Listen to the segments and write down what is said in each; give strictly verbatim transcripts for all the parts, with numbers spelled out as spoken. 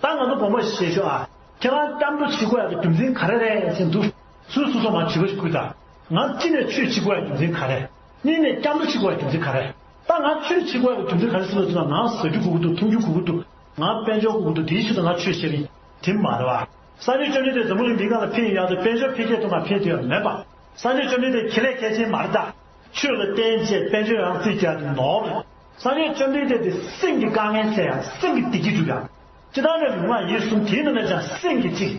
ད་ང་ཚོ་དགོངས་པ་བཞེས་ཤོག་ཨ། ཁྱེད་རང་སྐྱབས་འགྲོ་བྱེད་དགོས་ཡག་གི་རྒྱུ་མཚན་ག་རེ་རེད་ཟེར་འདུག་སུས་སོ་སོ་མར་དྲི་བ་ཞིག་བསྐུར་དང་། ང་གཅིག་ནས་ཆོས་བྱེད་དགོས་ཡག་རྒྱུ་མཚན་ག་རེ། གཉིས་ནས་སྐྱབས་འགྲོ་བྱེད་དགོས་ཡག་རྒྱུ་མཚན་ག་རེ། ད་ང་ཆོས་བྱེད་དགོས་ཡག་གི་རྒྱུ་མཚན་ག་རེ་ཟེར་ལབ་དུས་ན། ང་ཟ་རྒྱུ་དགོས་ཀྱི་འདུག་འཐུང་རྒྱུ་དགོས་ཀྱི་འདུག་ང་དཔལ་འབྱོར་དགོས་ཀྱི་འདུག་དེའི་ཆེད་དུ་ང་ཆོས་བྱེད་ཀྱི་ཡིན། དེ་མ་རེད་བ། སངས་རྒྱས་བཅོམ་ལྡན་འདས་འཛམ་བུ་གླིང་འདིའི་སྒང་ལ་ཕེབས་ཡག་དང་དཔལ་འབྱོར་འཕེལ་རྒྱས་གཏོང་ག་ཕེབས་དེ་ཡང་མེད་པ། སངས་རྒྱས་བཅོམ་ལྡན་འདས་ཁེ་ལས་ཁེ་ཆེན་མ་རེད་ད། ཆོས་ལ་བརྟེན་བྱས་དཔལ་འབྱོར་ཡང་རྩིས་རྒྱག་དེ་ནོར་རེད། སངས་རྒྱས་བཅོམ་ལྡན་འདས་དེ་སེམས་ཀྱི་དཀའ་ངལ་སེལ་ཡག་སེམས་ཀྱི་བདེ་སྐྱིད་སྒྲུབ་ཡག་སྤྱིར་བཏང་ནས་ལུས་ངག་ཡིད་གསུམ་དེའི་ནང་ནས་ཀྱང་སེམས་ཀྱི་གཅིག་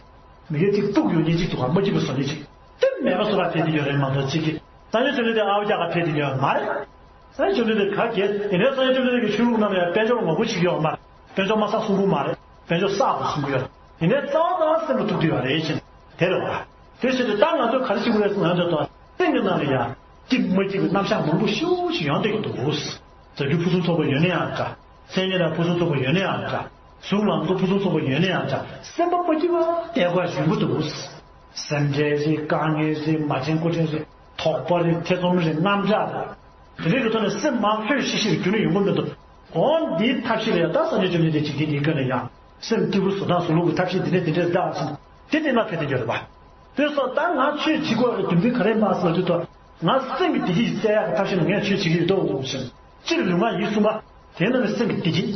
མི་དགེ་གཅིག་སྡུག་ཡོད་མཁན་གཅིག་འདུག་ག་མ་སྐྱིད་པ་བཟོ་མཁན་གཅིག་དེ་མེད་པ་བཟོ་ག་ཕེབས་དེ་ཡོད་རེད་མ་གཏོགས་གཅིག་གིས་སངས་རྒྱས་བཅོམ་ལྡན་འདས་ཨ་བ་རྒྱག་ག་ཕེབས་དེ་ཡོད་མ་རེད། སངས་རྒྱས་བཅོམ་ལྡན་འདས་ག་གེ་ཡིན་ནའི་སངས་རྒྱས་བཅོམ་ལྡན་འདས་ཀྱི་ཆོས་ལུགས་ནང་ལ་ཡང་དཔལ་འབྱོར་ངོ་རྒོལ་བྱེད་ཀྱི་ཡོད་མ་རེད། དཔལ་འབྱོར་མ་བསགས་གསུང་གི་མ་རེད། དཔལ་འབྱོར་བསགས་པ་གསུང་གི་ཡོད་རེད། ཡིན་ནའི་རྩ་བ་ནས་སེམས་ལ་ཐུག་བསྡད་ཡོད་རེད་ཅེས་དེ་རེད་བ། དེ་བྱས་ཏེ་ད་ང་ཚོས་ག་རེ་བྱེད་དགོས་རེད་ཟེར་ན། ང་ཚོ་ད་སེམས་ཀྱི་ནང་ལ་ཡང་སྐྱིད་མ་སྐྱིད་ཀྱི་རྣམ་གཞག་མང་པོ་ཞེ་པོ་ཞིག་ཡོང་བསྡད་ཀྱི་འདུག་ཟ་རྒྱུ་ཕུན་སུམ་ཚོགས་པ་ཡོད་ན་ཡང་འདྲ། མཚན་སྙན་དང་ཕུན་སུམ་ཚོགས་པ་ཡོད་ན་ཡང་འདྲ། གཟུགས་ལ་ང་ཚོ་ཕུན་སུམ་ཚོགས་པ་ཡོད་ན་ཡང་འདྲ། སེམས་པ་མ་སྐྱིད་པ་བསྡད་དགོས་ཡག་ཞེ་པོ་འདུག་སེམས་ཁྲལ་རེད། དཀའ་ངལ་རེད། མ་བྱན་དགོས་བྱན་རེད། དོགས་པ་རེད། ཐེ་ཚོམ་རེད། དངངས་སྐྲག་རེད། དེ་འདྲའི་གི་ཐོག་ནས་སེམས་མ་ལྷོད་ཤིག་ཤིག་རྒྱུ་ནི་ཡོང་གི་མི་འདུག་འོ་འདིའི་ཐབས་ཤེས་ལ་ཡང་ད་སངས་རྒྱས་བཅོམ་ལྡན་འདས་འཇིག་རྟེན་འདིའི་སྐབས་ལ་ཡང་སེམས་སྐྱིད་པོ་བཟོ་སྟངས་བཟོ་ལུགས་ཀྱི་ཐབས་ཤེས་འདི་འདྲ་འདི་འདྲ་བདག་ཟིན་དེ་དེ་ལ་ཕེབས་ཏེ་འབྱོར་བ། དེ་སོགས་ད་ང་ཆོས་བྱེད་དགོས་ཡག་རྒྱུ་མཚན་ག་རེ་ཡིན་པ་ཟེར་དུས་ཐོག་ང་སེམས་ཀྱི་བདེ་སྐྱིད་ཅིག་བཙལ་ཡག་གི་ཐབས་ཤེས་ལ་ངས་ཆོས་བྱེད་ཀྱི་ཡོད་དོ་ཞེས། སྤྱིར་ལུས་ངག་ཡིད་གསུམ་པ། དེ་ནང་ནས་སེམས་ཀྱི་བདེ་སྐྱིད།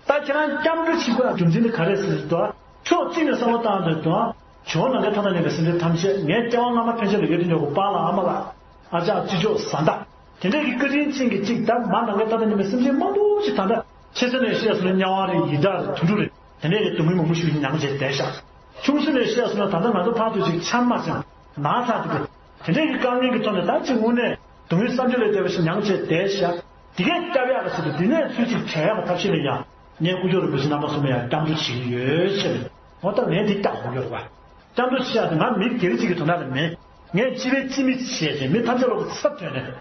ད་ཁྱེད་རང་སྐྱབས་འགྲོ་བྱེད་དགོས་ཡག་རྒྱུ་མཚན་དེ་ག་རེ་ཟེར་དུས་ཐོག་ཕྱོགས་གཅིག་ནས་བསམ་བློ་བཏང་དུས་ཐོག་བྱོན་ནམ་མཁའི་མཐའ་དང་མཉམ་པའི་སེམས་ཅན་ཐམས་ཅད། ངའི་སྐྱེ་བ་སྔ་མ་ཕན་ཆད་ལ་ཡོད་དུ་འཇོག་གི་པཱ་ལགས་ཨ་མ་ལགས། ཨ་ཅག་ཅི་ཅོག་བཟའ་ཟླ། དེ་འདྲས་ཀྱི་བཀའ་དྲིན་ཅན་གྱི་གཅིག་ད་མ་ནམ་མཁའི་མཐའ་དང་མཉམ་པའི་སེམས་ཅན་མང་པོ་ཞིག་ད་ལྟ་ཆེ་ས་ནས་བཤད་སོང་ན་དམྱལ་བ་རེད། ཡི་དྭགས་རེད། དུད་འགྲོ་རེད། དེ་འདྲས་ཀྱི་སྡུག་བསྔལ་མང་པོ་ཞིག་མྱངས་བྱས་བསྡད་ཤག་ཆུང་ས་ནས་བཤད་སོང་ན་ད་ལྟ་ང་ཚོ་ཕར་ཚུར་ཅིག་ཆམ་མ་ཅིག་ན་ཚ་འདུག་གི། དེ་འདྲས་ཀྱི་དཀའ་ངལ་གྱི་ཐོག་ནས་ད་ཅིག་དངོས་གནས་སྡུག་བསྔལ་བསམ་གྱིས་མི་ཁྱབ་པ་ཞིག་མྱངས་བྱས་བསྡད་ཤག་དེ་གས་སྐྱབས་ཡག་གི་ཆེད་དུ་འདི་ནས་ཚུར་ཅིག་བྲལ་ཡག་གི་ཐབས་ཤེས་ལ་ཡང་ངས་དཀོན་མཆོག་རིན་པོ་ཆེ་རྣམ་པ་གསུམ་ལ་ཡང་སྐྱབས་འགྲོ་བྱེད་ཀྱི་ཡོད་ཟེར། འོ་ད་ངས་འདི་བསྐྱབས་དགོས་ཀྱི་རེད་པ། སྐྱབས་འགྲོ་བྱེད་ཡག་དེ་ང་མི་སྒེར་གཅིག་གི་དོན་དག་ལ་མིན། ངས་སྤྱི་པའི་སྤྱི་མི་བྱས་བྱས་མི་ཐམས་ཅད་ལ་ཚབ་བྱས་ནས།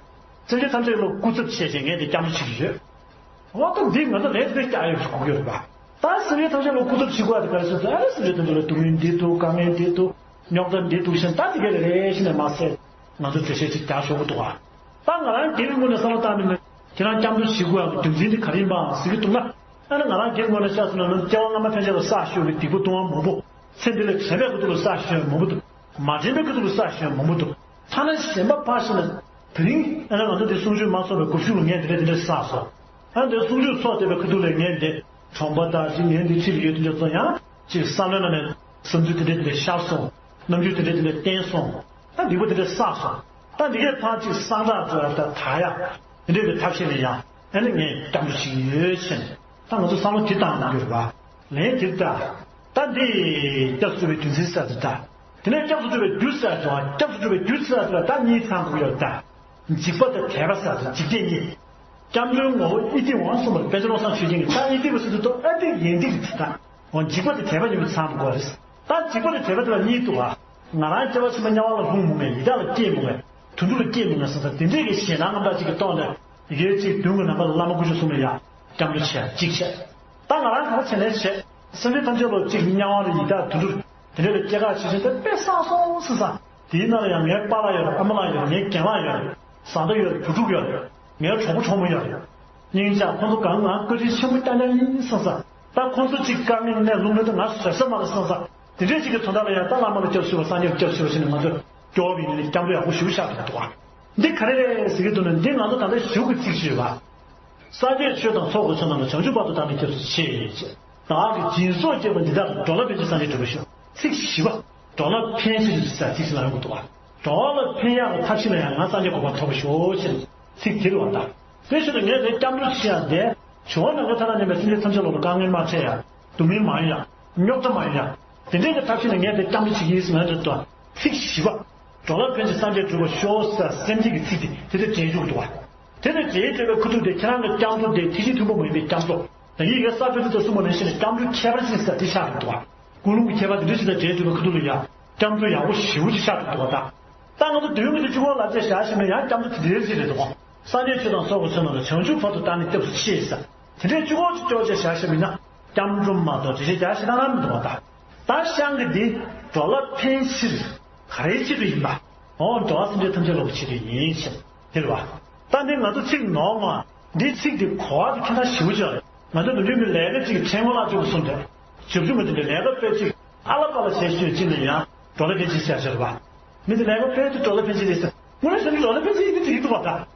སེམས་ཅན་ཐམས་ཅད་ལ་སྐུ་ཚབ་བྱས་བྱས་ངས་འདི་སྐྱབས་འགྲོ་བྱེད་ཀྱི་ཡོད། འོ་ད་འདི་ང་ཚོ་ལས་འདི་སྐྱབས་ཡོད་དགོས་ཀྱི་རེད་པ། ད་སེམས་ཅན་ཐམས་ཅད་ལ་སྐུ་ཚབ་བྱེད་དགོས་ཡག་དེ་ག་རེ་ཟེར་ཚེ། ཨ་རེ་སེམས་ཅན་ཐམས་ཅད་ལ་སྡུག་བསྔལ་འདི་འདུག་དཀའ་ངལ་འདི་འདུག་རྙོག་དྲ་འདི་འདུག་ཞེས་ད་འདི་གས་ལ་རེ་ཞིག་ནས་མ་ཟད། ང་ཚོ་འགྲེལ་བཤད་ཅིག་རྒྱག་ཆོག་གི་འདུག་ག་ད་ང་རང་སྒེར་གྱི་ངོས་ནས་བསམ་བློ་བཏང་ནས་ནི་ཁྱེད་རང་སྐྱབས་འགྲོ་བྱེད་དགོས་ཡག་གི་རྒྱུ་མཚན་དེ་ག་རེ་ཡིན་པའང་ཟེར་གྱི་འདུག་ན། ཨ་ནི་ང་རང་སྒེར་གྱི་ངོས་ནས་བཤད་སོང་ན་ནི་སྐྱེ་བ་སྔ་མ་ཕན་ཆད་ལ་བསགས་བཞག་པའི་སྡིག་པ་ལྟུང་བ་མང་པོ། ཚེ་འདི་ལ་དྲན་པའི་ཁ་ཐུག་ལ་བསགས་བཞག་མང་པོ་འདུག་མ་དྲན་པའི་ཁ་ཐུག་ལ་བསགས་བཞག་མང་པོ་འདུག་ཐ་ན་གཞན་པ་ཕར་ཕྱིན་ན་དེ་རིང་ཨ་ནི་ང་ཚོ་འདི་གསུང་ཆོས་མ་ཚོགས་པའི་དགུ་བཅུ་ལ་ངས་དེ་འདྲ་དེ་འདྲ་བསགས་སོང་། ཨ་ནི་གསུང་ཆོས་ཚོགས་བསྡད་པའི་ཁ་ཐུག་ལ་ངས་འདི་གྲོང་པ་དང་ཅིག་ངས་འདི་ཕྱི་ལ་ཡོད་དུ་འཇོག་ཚོ་ཡང་ཅིག་བསམ་བློའི་ནང་ནས་བསམ་ཚུལ་དེ་འདྲ་དེ་འདྲ་ཤར་སོང་། རྣམ་འགྱུར་དེ་འདྲ་དེ་འདྲ་བསྟན་སོང་། ད་སྡིག་པ་དེ་འདྲ་བསགས་སོང་། ད་འདི་གས་ཕར་ཅིག་སངས་དྲག་ཚོ་ད་དག་ཡག་དེ་འདྲ་གི་ཐབས་ཤེས་ལ་ཡང་ཨ་ནི་ངས་སྐྱབས་འགྲོ་བྱེད་ཀྱི་ཡོད་ཟེར་ནས། ད་ང་ཚོ་བསམ་བློ་དེ་བཏང་གནང་གི་རེད་པ། ལན་དེ་ད། ད་འདི་སྐྱབས་སུ་འགྲོ་བའི་རྒྱུ་མཚན་ཟེར་དེ་ད། དེ་ནས་སྐྱབས་སུ་འགྲོ་བའི་རྒྱུ་ཟེར་དེ་སྐྱབས་སུ་འགྲོ་བའི་རྒྱུ་ཟེར་དེ་ལ་ད་གཉིས་ཚང་དགོས་ཡོད་ད། འཇིགས་པ་དང་དད་པ་ཟེར་དེ་འཇིགས་དད་གཉིས། སྐྱབས་འགྲོའི་ངོ་བོ་ཨི་ཐི་བ་གསུངས་པར་དཔལ་ལྡན་བློ་བཟང་ཆོས་རྒྱན་གྱིས་ད་ཨི་ཐི་བ་ཟེར་དུས་ཐོག་ཨ་ཏི་ཡན་ཏིག་གི་ད། འོ་འཇིགས་པ་དང་དད་པ་གཉིས་པོ་ཚང་དགོས་རེད། ད་འཇིགས་པ་དང་དད་པ་དེ་ལ་གཉིས་འདུག་ག་ང་རང་སྐྱེ་བ་ཕྱི་མ་དམྱལ་བ་ལ་ལྷུང་མྱོང་ངས། ཡི་དྭགས་ལ་སྐྱེས་མྱོང་ངས། དུད་འགྲོ་ལ་སྐྱེས་མྱོང་ངས་བསམ་ས་དེ་འདྲས་ཀྱི་ཞེད་སྣང་རྣམ་དག་ཅིག་གི་ཐོག་ནས་ཡོད་ཅིག་མདུན་གྱི་ནམ་མཁའ་ལ་བླ་མ་དཀོན་མཆོག་གསུམ་ལ་ཡ་སྐྱབས་འགྲོ་བྱས་ཡ་གཅིག་བྱས། ད་ང་རང་ག་བྱས་ནས་བྱས། སེམས་ཅན་ཐམས་ཅད་ལ་གཅིག་དམྱལ་བ་ལ་ཡི་དྭགས་དུད་འགྲོ་དེ་འདྲས་ལ་སྐྱེ་ཁ་བྱེད་བཞིན་དུ་དཔེ་བསགས་སོང་བསམ་ས། དེའི་ནང་ལ་ཡང་ངའི་པཱ་ལགས་ཡོད་རེད། ཨ་མ་ལགས་ཡོད་རེད། ངའི་རྒན་ལགས་ཡོད་རེད། བཟའ་ཟླ་ཡོད་རེད། བུ་ཕྲུག་ཡོད་རེད། ངའི་གྲོགས་པོ་གྲོགས་མོ་ཡོད་རེད། སྙིང་རྗེ། ཁོང་ཚོ་གང་ང་བཀའ་དྲིན་ཆེན་པོ་རྐྱང་རྐྱང་ཡིན་བསམ་ས། ད་ཁོང་ཚོ་གཅིག་དཀའ་ངལ་ནས་ལྷུང་ན་ད་ང་བཟོད་ས་མ་རེད་བསམ་ས། དེ་འདྲའི་གཅིག་གི་དོན་དག་ལ་ཡང་ད་བླ་མ་ལ་སྐྱབས་ཞུ་བ། སངས་རྒྱས་ལ་སྐྱབས་ཞུ་བ་ཞེས་ནས་ང་ཚོ་སྐྱོབ་པ་ཡིན་ནས་སྐྱབས་འགྲོ་ཡག་པོ་ཞེ་པོ་ཆགས་འདུག་ག་འདི་ག་རེ་རེད་ཟེར་གྱི་འདུག་ན། འདི་ང་ཚོ་ད་ལྟ་གཞུག་གི་ཚིག་ཞུས་པ། སངས་རྒྱས་ཆོས་དང་ཚོགས་ཀྱི་མཆོག་རྣམས་ལ། བྱང་ཆུབ་བར་དུ་བདག་ནི་སྐྱབས་སུ་མཆི་ཞེས། བདག་གིས་སྦྱིན་སོགས་བགྱིས་པ་འདི་དག་གིས། འགྲོ་ལ་ཕན་ཕྱིར་སངས་རྒྱས་འགྲུབ་པར་ཤོག་ཚིག་བཞི་པ། འགྲོ་ལ་ཕན་ཕྱིར་ཟེར་ཚིག་ཞིག་ལ་ཡོང་གི་འདུག་ག་འགྲོ་ལ་ཕན་ཡག་གི་ཐབས་ཤེས་ལ་ཡང་ང་སངས་རྒྱས་གོ་འཕང་ཐོབ་པར་ཤོག་ཅེས་ཚིག་དེ་རེད་བ་ད། དེ་བཞིན་དུ་ངས་དེ་སྐྱབས་འགྲོ་བྱེད་ཡག་དེ། བྱང་ཆུབ་ནམ་མཁའི་མཐའ་དང་མཉམ་པའི་སེམས་ཅན་ཐམས་ཅད་ལ་དཀའ་ངལ་མ་འཕྲད་ཡག་རྡུག་ངལ་མ་ཡོང་ཡག་རྙོག་དྲ་མ་ཡོང་ཡག་དེ་འདྲའི་གི་ཐབས་ཤེས་ལ་ངས་དེ་སྐྱབས་འགྲོ་བྱེད་ཀྱི་ཡིན་ཟེར་ན་འདྲ་འདུག་ཚིག་བཞི་པ། འགྲོ་ལ་ཕན་ཕྱིར་སངས་རྒྱས་འགྲུབ་པར་ཤོག་ཟེར་སེམས་ཅན་གྱི་ཚིག་དེ་དེ་དེ་འདྲའི་འཇུག་འདུག་བ། དེ་ནས་རྗེས་འབྲེལ་བའི་ཁ་ཐུག་དེ་ཁྱེད་རང་གི་སྐྱབས་འགྲོ་དེ་ཐེག་ཆེན་ཐུན་མོང་མ་ཡིན་པའི་སྐྱབས་འགྲོ། ད་ཡིག་ཡོད་ས་བོད་ཚིག་དང་གསུམ་པོ་ནང་བཞིན་སྐྱབས་འགྲོ་ཁྱད་པར་ཅན་ཟེར་དེ་ཆགས་འདུག་བ། ཀུན་སློང་གི་ཁྱད་པར་དེ་འདྲ་ཞིག་དང་འབྲེལ་འདུག་པའི་ཁ་ཐུག་ལ་ཡང་སྐྱབས་འགྲོ་ཡག་པོ་ཞེ་པོ་ཅིག་ཆགས་འདུག་བ་ད། ད་ང་ཚོ་འདོན་གྱི་དེ་གཅིག་པོ་ལ་རྗེས་བཞག་ཞིག་ན་ཡང་སྐྱབས་འགྲོ་དེ་འདྲའི་ཅིག་རེད་འདུག་སངས་རྒྱས་ཆོས་དང་ཚོགས་ཀྱི་མཆོག་རྣམས་ལ། བྱང་ཆུབ་བར་དུ་བདག་ནི་སྐྱབས་སུ་མཆི་ཟེར། དེ་འདྲའི་གཅིག་པོ་ཅིག་ཅོག་ཅེས་བཞག་ཞིག་མིན་ན་སྐྱབས་འགྲོ་མ་གཏོགས་དེ་རྗེས་བཞག་ཞིག་ན་རང་མི་འདུག་བ་ད། ད་ཤང་གི་འདི་འགྲོ་ལ་ཕན་ཕྱིར་ག་རེའི་ཆེད་དུ་ཡིན་པ། འོ་འགྲོ་བ་སེམས་ཅན་ཐམས་ཅད་སློབ་པའི་ཆེད་དུ་ཡིན་ཞེས་དེ་རེད་བ། ད་འདི་ང་ཚོ་ཚིག་ནོར་ངོ་། འདིའི་ཚིག་འདི་གོ་བ་དེ་ཁྱད་མཚར་ཞེ་པོ་ཅིག་རེད། ང་ཚོ་ནམ་རྒྱུན་གྱི་ལས་ཀ་ཅིག་ཕྲེང་བ་ལ་བཅུག་གསུངས་ཏེ། བྱབ་ཆུ་མ་དེ་འདྲའི་ལས་ཀ་སྤེལ་ཅིག་ཨ་ལ་པ་ལ་བྱས་ཤོད་ཅིག་ལ་ཡང་འགྲོ་ལ་ཕན་ཆེ་ཤ་ཤ་རེད་པ། མི་དེ་ལས་ཀ་སྤེལ་དུས་འགྲོ་ལ་ཕན་ཆེ་རེད་ཟེར། དངོས་གནས་བྱས་ན་འགྲོ་ལ་ཕན་ཆེ་ཡིན་གྱི་འགྲིག་འདུག་པ། ད་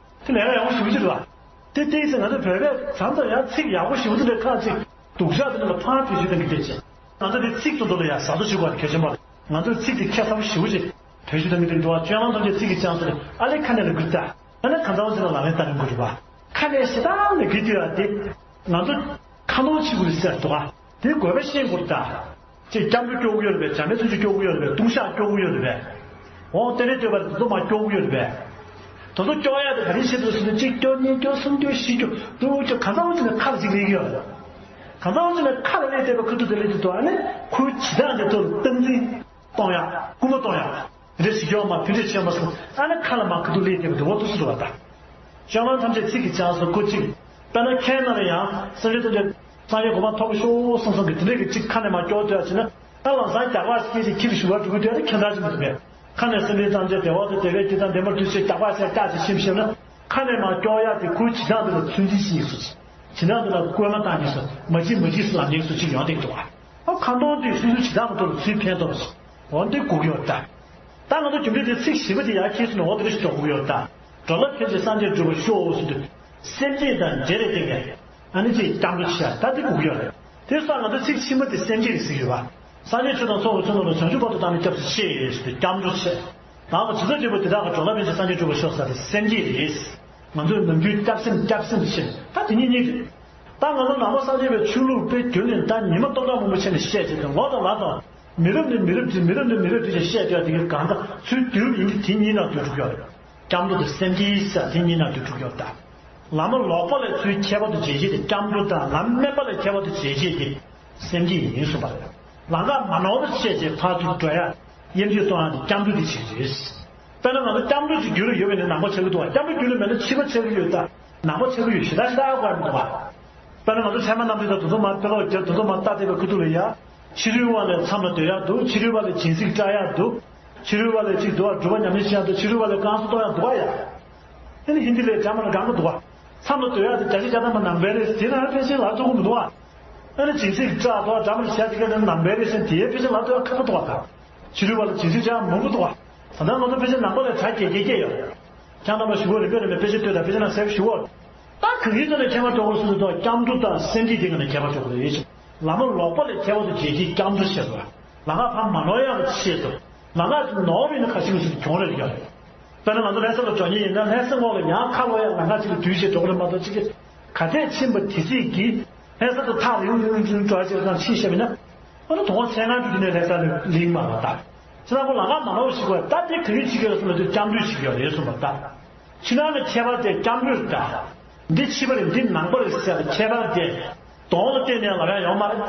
དེ་ལས་ཀ་ཡག་པོ་ཞེ་པོ་ཅིག་རེད་པ། དེ་ལྟ་ཡིན་ཟེར། ང་ཚོ་བོད་པས་མཚམས་མཚམས་ཡང་ཚིག་ཡག་པོ་ཞེ་པོ་ཅིག་ལ་ཁག་ཅིག་སྡུག་ཅག་དེ་འདྲ་ལ་ཕངས་བེད་སྤྱོད་གཏོང་གི་བསྡད་ཅིང་། ང་ཚོ་དེ་ཚིག་ཏུ་འགྲོ་ལ་ཡང་ཟ་ཏོ་ཞུ་དགོས་གལ་ཆེན་པོ་རེད། ང་ཚོའི་ཚིག་དེ་ཁྱད་མཚར་པོ་ཞེ་པོ་ཅིག་བེད་སྤྱོད་གཏོང་གི་འདུག་སྤྱོད་ལམ་ཐམས་ཅད་ཚིག་གི་ལྕགས་སོ་རེད། ཨ་ལས་ཁ་ནས་ལ་འགུལ་ད། ཨ་ནི་གང་ཚང་ཅིག་ལ་ལག་ལེན་བསྟར་དགོས་རེད་པ། ཁ་ནས་ཞེ་དྲག་ལ་འགུལ་དུས་ཨ་དེ་ང་ཚོ་ཁ་འདོན་བྱེད་དགོས་རེད་ཟེར་འདུག་ཨ། དེ་དགོས་པ་ཤེས་དགོས་རེད་ད། ཅིག་སྐྱབས་འགྲོ་སྐྱོར་གྱི་ཡོད་རེད་པས། བྱམས་པའི་ཚུལ་གྱིས་སྐྱོར་གྱི་ཡོད་རེད་པས། ལྟུང་བཤགས་སྐྱོར་གྱི་ཡོད་རེད་པས། འོ་རྟེན་འབྲེལ་བསྟོད་པ་རེད། དེ་ཚོ་མར་སྐྱོར་གྱི་ཡོད་རེད་པས། དེ་ཚོ་སྐྱོར་ཡག་དེ་ག་རེ་བྱེད་དགོས་ཟེར་ན། གཅིག་སྐྱོར། གཉིས་སྐྱོར། གསུམ་སྐྱོར། བཞི་སྐྱོར། དྲུག་སྐྱོར། གང་ཚང་ཅིག་ནས་ཁ་ལ་ཅིག་སླེབས་ཀྱི་ཡོད་རེད། གང་ཚང་ཅིག་ནས་ཁ་ལ་སླེབས་བསྡད་པ་ཁུ་ཐུག་དེ་སླེབས་ཀྱི་འདུག་ཨ་ནི་ཁོའི་བྱེད་སྟངས་དེ་ཚོ་ལ་སྟངས་འཛིན་གཏོང་ཡག་སྐུལ་མ་གཏོང་ཡག་དེ་འདྲ་ཞིག་ཡོད་མ། དེ་འདྲ་བྱས་མ་སོང་། ཨ་ནི་ཁ་ལ་མར་ཁུ་ཐུག་སླེབས་བསྡད་པ་དེ་འོ་འདུག་སེ་འདུག་པ་ད། སྤྱོད་ལམ་ཐམས་ཅད་ཚིག་གི་ལྕགས་སོ་སྐོར་གཅིག་དཔེར་ན་ཁྱེད་རྣམས་ལ་ཡང་སེམས་ཅན་ཐམས་ཅད་སངས་རྒྱས་གོ་འཕང་ཐོབ་ཤོག་གསུངས་གསུངས་ཀྱི་དེ་འདྲ་གི་གཅིག་ཁ་ནས་མར་སྐྱོར་སྡོད་ཡག་བྱས་ན། ད་ལམ་སང་རྒྱག་པ་ཞིག་ཅིག་ཁྱི་ལ་ཞུ་བར་འགྲོ་གི་འདུག་ཨ་ནི་ཁྱེད་འདྲ་ཞིག་མི་འདུག་པས། ཁ་ནས་སེམས་ཅན་ཐམས་ཅད་བདེ་བ་དང་བདེ་བའི་སྐྱིད་དང་ལྡན་པར་འདུད་ཅེས་རྒྱག་པ་ཞིག་རྒྱག་ཅིག་ཤེས་ཤེས་ན། ཁ་ནས་མར་སྐྱོར་ཡག་དེ་ཁོའི་བྱེད་སྟངས་དེ་ལ་ཚོད་འཛིན་བྱེད་ཉེན་སུ་ཅིག་བྱེད་སྟངས་དེ་ལ་སྐུལ་མ་བཏང་ཉེན་སུ། མ་བྱེད་མ་བྱེད་སུ་ལབ་ཉེན་སུ་ཅིག་ཡོང་བསྡད་འདུག་པ། ཨ་ཁ་འདོན་དུས་སོ་སོའི་བྱེད་སྟངས་ཐོག་ལ་ཚུར་ཕན་ཐོགས་པ་ཞིག་འོ་འདི་དགོས་ཀྱི་ཡོད་ད། ད་ང་ཚོ་རྒྱུ་འབྲས་དེ་ཚིག་བཞི་པ་དེ་ཡར་ཁྱེར་སོང་ན་འོ་དེ་འདྲ་ཞིག་འགྲོ་དགོས་ཀྱི་ཡོད་ད། འགྲོ་ལ་ཕན་ཕྱིར་སངས་རྒྱས་འགྲུབ་པར་ཤོག་ཟེར་དུས། སེམས་བསྐྱེད་དང་འབྲེལ་ཏེ་བསྟན་ཡག་ཨ་ནི་ཅིག་སྐྱབས་འགྲོ་བྱེད་ཡག་ད་དེ་དགོས་ཀྱི་ཡོད་རེད། དེ་སོགས་ང་ཚོ་ཚིག་ཕྱི་མ་དེ་སེམས་བསྐྱེད་རེད་ཟེར་གྱི་ཡོད་པ། སངས་རྒྱས་ཆོས་དང་ཚོགས་ཀྱི་མཆོག་རྣམས་ལ། བྱང་ཆུབ་བར་དུ་བདག་ནི་སྐྱབས་སུ་མཆི་ཟེར་དུས་སྐྱབས་འགྲོ་བྱེད། ད་ང་ཚོ་ཇི་ལྟར་བགྲེས་པ་དེ་དག་གིས། འགྲོ་ལ་ཕན་ཕྱིར་སངས་རྒྱས་འགྲུབ་པར་ཤོག་ཟེར་དེ་སེམས་བསྐྱེད་རེད། ང་ཚོས་ནམ་རྒྱུན་སྐྱབས་སེམས་སྐྱབས་སེམས་ཟེར་ད་དེ་གཉིས་གཉིས་རེད། ད་ང་ཚོ་ནང་པ་སངས་རྒྱས་པའི་ཆོས་ལུགས་དཔེ་རྒྱུན་ནས་ད་ཉི་མ་སྟོང་ཕྲག་མང་པོ་ཕྱིན་ནས་བཤད་བྱས་ཏེ། ལོ་དང་ལོ་དང་། མི་རབས་ནས་མི་རབས་ཅིག་མི་རབས་ནས་མི་རབས་ཅིག་བཤད་བསྡད་དེ་གི་གང་ལྟར་ཚུར་བསྡུས་ཡིན་གྱི་དེ་གཉིས་ནང་དུ་འགྲོ་གི་ཡོད་རེད། སྐྱབས་འགྲོ་དང་སེམས་བསྐྱེད་ཟེར་དེ་གཉིས་ནང་དུ་འགྲོ་གི་ཡོད་རེད་ད། ལམ་ལོག་པ་ལས་ཚུར་ཁྱད་པར་དུ་འབྱེད་བྱེད་དེ་སྐྱབས་འགྲོ་དང་། ལམ་དམན་པ་ལས་ཁྱད་པར་དུ་འབྱེད་བྱེད་དེ་སེམས་བསྐྱེད་ཡིན་གསུངས་པ་རེད། ལམ་ཁ་མ་ནོར་བར་བཤད་བྱས་ཕར་ཚུར་འགྲོ་ཡག་དབྱེ་འབྱེད་གཏོང་ཡག་དེ་སྐྱབས་འགྲོ་དེ་བྱེད་ཀྱི་རེད། དཔེར་ན་ང་ཚོ་སྐྱབས་འགྲོ་ཅིག་རྒྱུད་ལ་ཡོད་པ་ཡིན་ན་ནང་པ་ཆགས་ཀྱི་འདུག་པ། སྐྱབས་འགྲོ་རྒྱུད་ལ་མེད་ན་ཕྱི་པ་ཆགས་ཀྱི་ཡོད་ད། ནང་པ་ཆགས་ཀྱི་ཡོད། ཞེ་དྲག་ཞེ་དྲག་དགོས་མི་འདུག་པ། དཔེར་ན་ང་ཚོ་ཚད་མ་རྣམ་འགྲེལ་དང་དེ་ཚོ་མར་དཔེ་ཀློག་རྒྱབ། དེ་ཚོ་མར་ལྟ་བསྡད་པའི་ཁུ་ཐུག་ལ་ཡ། ཕྱི་རོལ་པ་ལས་མཚམས་ལ་སྡོད་ཡག་འདུག་ཕྱི་རོལ་པ་ལས་སྦྱིན་སྲེག་བཀྲ་ཡག་འདུག་ཕྱི་རོལ་པ་ལས་ཅིག་འདུག་པ། སྒྲུབ་པ་ཉམས་ལེན་བྱེད་ཡག་འདུག་ཕྱི་རོལ་པ་ལས་བསྐང་གསོ་གཏོང་ཡག་འདུག་པ་ཡ། ཨ་ནི་ཧིན་དི་ལས་འདྲ་མ་འདྲ་གང་ག་འདུག་པ། མཚམས་ལ་སྡོད་ཡག་དེ་བརྒྱ་ཆ་བརྒྱ་ཐམ་པ་ནང་པའི་རེད་ཟེར་ན་ཕལ་ཆེར་ལབ་ཐུབ་ཀྱི་མི་འདུག་པ། ཨ་ནི་སྦྱིན་སྲེག་བཀྲ་འདུག་པ། འདྲ་མ་འདྲ་བྱེད་ཡག་དེ་ནང་པའི་རེད་ཟེར་ན་དེ་ཕལ་ཆེར་ལབ་ཐུབ་ཡག་ཁག་པོ་འདུག་པ། ད་ཕྱི་རོལ་པ་ལ་སྦྱིན་སྲེག་བྱེད་ཡག་མང་པོ་འདུག་པ། ད་ལྟ་ང་ཚོ་ཕལ་ཆེར་ནང་པ་ལས་གྲ་རྒྱས་རྒྱས་རྒྱས་ཡོད། ཁྱེད་རྣམ་པ་ཞུ་བ་རིམ་པས་རིམ་པས་ཕལ་ཆེར་ལྟོས་དང་། ཕལ་ཆེར་ནང་གསལ་པོ་ཞུ་བ། ད་གང་ཡིན་ཟེར་ན་ཁྱད་པར་འགྲོ་དགོས་སུ་དང་སྐྱབས་འགྲོ་དང་སེམས་བསྐྱེད་དེ་ག་ནས་ཁྱད་པར་འགྲོ་དགོས་ཡོད་ཅིང་། ལམ་ལོག་པ་ལས་ཁྱད་པར་དུ་འབྱེད་ཀྱི་སྐྱབས་འགྲོ་བྱེད་དགོས། ལམ་ཁ་ཕར་མ་ནོར་ཡག་གི་ཆེད་དུ། ལམ་ཁ་དེ་ནོར་བ་ཡིན་ན་ག་ཅི་མི་སྲིད་གྱོང་རེད་ཡོད། དཔེར་ན་ང་ཚོ་ལྷ་ས་ལ་འགྲོ་མཁན་ཡིན་ན་ལྷ་ས་ངོས་ལ་ཡང་ཁ་ལོ་ཡག་ལམ་ཁ་ཅིག་ལ་བསྡུས་བྱས་འགྲོ་གི་རེད་མ་གཏོགས་ཅིག་གི་ག་ཐད་ཕྱིན་པ་དེ་སྲིད་ཀྱི་ལྷ་ས་དུ་ཐག་རིང་རིང་རིང་འགྲོ་ཡག་ཅིག་ལ་ཁ་ཕྱིན་བཞག་པ་ཡིན་ན། ཨ་ནི་དོ་དགོང་མཚན་གང་དུ་དེ་ནས་ལྷ་ས་ལ་ལིང་མ་རེད་ད། ཁྱེད་རང་ཁོ་ལམ་ཁ་མ་ནོར་བ་ཞིག་དགོས། ད་དེ་ག་རེ་བྱེད་ཀྱི་ཡོད་ཟེར་ན་དེ་སྐྱབས་འགྲོ་བྱེད་ཀྱི་ཡོད་རེད་གསུངས་པ་ད། ཕྱི་ནང་གི་ཁྱད་པར་དེ་སྐྱབས་འགྲོ་རེད་ད། འདི་ཕྱི་པ་རེད། འདི་ནང་པ་རེད་ཟེར་བའི་ཁྱད་པར་དེ་གདོང་ལ་བལྟས་ནས་ལབ་ཡག་ཡོད་མ་རེད།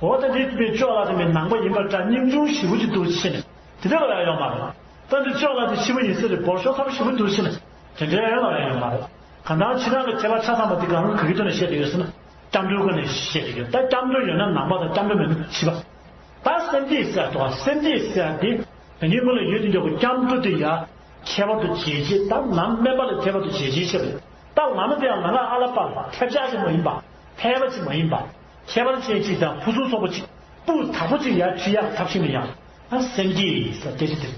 འོ་ད་འདི་པའི་ཅོག་ལ་དེ་མིན་ནང་པ་ཡིན་པ་འདྲ་སྙིང་ཆུང་ཞེ་པོ་ཅིག་འདུག་ཕྱིན་ནས་དེ་འདྲ་ལབ་ཡག་ཡོད་མ་རེད། ད་འདི་ཅོག་ལ་དེ་ཕྱི་པ་ཡིན་ས་རེད། འབོར་ཤོག་ཚ་པོ་ཞེ་པོ་འདུག་ཕྱིན་ནས་དེ་འདྲའི་ལབ་ཡག་ཡོད་མ་རེད། གང་ལྟར་ཕྱི་ནང་གི་ཁྱད་པར་ཆ་ཚང་བ་འདི་གང་ག་གི་ཐོག་ནས་བཤད་ཀྱི་ཡོད་ཟེར་ན། སྐྱབས་འགྲོའི་སྒོ་ནས་བཤད་ཀྱི་ཡོད། ད་སྐྱབས་འགྲོ་ཡོད་ན་ནང་པ་དང་སྐྱབས་འགྲོ་མེད་ན་ཕྱི་པ། ད་སེམས་བསྐྱེད་ཟེར་དོ། སེམས་བསྐྱེད་ཟེར་འདི་ད་ཉིན་མོ་ལ་ཡོད་དེ་འཇོག་གི་སྐྱབས་འགྲོ་དེ་ཡ་ཁྱད་པར་དུ་འབྱེད་བྱེད། ད་ལམ་དམན་པ་ལ་ཁྱད་པར་དུ་འབྱེད་བྱེད་བཤད་པ་རེད། ད་ལམ་དེ་ཡང་ལམ་ཁ་ཨ་ལ་པ་ལ་ཐེབས་ཆག་ཅིག་མ་ཡིན་པ། ཕལ་པ་ཅིག་མ་ཡིན་པ། ཁྱད་པར་ཅན་ཅིག་དང་ཕུན་སུམ་ཚོགས་པ་ཅིག་སྤུས་དག་པོ་ཅིག་ཡར་ཁྲིད་ཡག་ཐབས་ཤེས་ནི་ཡང་ད་སེམས་བསྐྱེད་ཡིན་ཟེར་དེ་ཅི་དེ།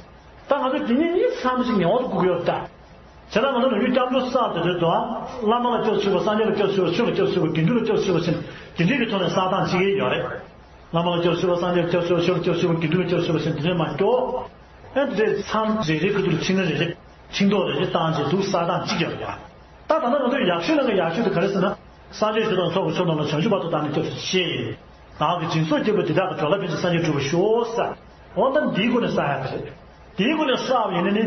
ད་ང་ཚོ་དེ་ཉིད་ཚང་མ་ཞིག་ངེས་པར་དུ་དགོས་ཀྱི་ཡོད་ད། བྱས་ཙང་ང་ཚོ་ནམ་རྒྱུན་སྐྱབས་འགྲོ་བསགས་དེ་དུས་དང་། བླ་མ་ལ་སྐྱབས་སུ་མཆིའོ། སངས་རྒྱས་ལ་སྐྱབས་སུ་མཆིའོ། ཆོས་ལ་སྐྱབས་སུ་མཆིའོ། དགེ་འདུན་ལ་སྐྱབས་སུ་མཆིའོ་ཟེར་དེ་འདྲའི་གི་ཐོག་ནས་བསགས་སྟངས་ཅིག་ཡོད་རེད། བླ་མ་ལ་སྐྱབས་སུ་མཆིའོ། སངས་རྒྱས་ལ་སྐྱབས་སུ་མཆིའོ། ཆོས་ལ་སྐྱབས་སུ་མཆིའོ། དགེ་འདུན་ལ་སྐྱབས་སུ་མཆིའོ་ཟེར་དེ་འདྲའི་མར་སྐྱོར། ཨེ་དེ་འདྲའི་མཚམས་རེ་རེ་ཁུ་ཐུག་ལ་ཕྱིན་ན་རེ་རེ་ཕྱིན་ཐོག་རེ་རེ་བཏང་བྱས་འདུག་བསགས་སྟངས་ཅིག་ཡོད་རེད་པ། ད་ད་ལྟ་ང་ཚོ་ཡག་ཤོས་ནང་གི་ཡག་ཤོས་དེ་ག་རེ་ཟེར་ན། སངས་རྒྱས་ཆོས་དང་ཚོགས་ཀྱི་མཆོག་རྣམས་ལ། བྱང་ཆུབ་བར་དུ་བདག་ནི་སྐྱབས་སུ་མཆི། བདག་གིས་སྦྱིན་སོགས་བགྱིས་པ་དེ་དག་གིས། འགྲོ་ལ་ཕན་ཕྱིར་སངས་རྒྱས་འགྲུབ་པར་ཤོག་ཟེར། འོ་ད་འདིའི་སྒོ་ནས་བསགས་ཡག་དེ་རེད། དེའི་སྒོ་ནས་བསགས་པ་ཡིན་ན་ནི།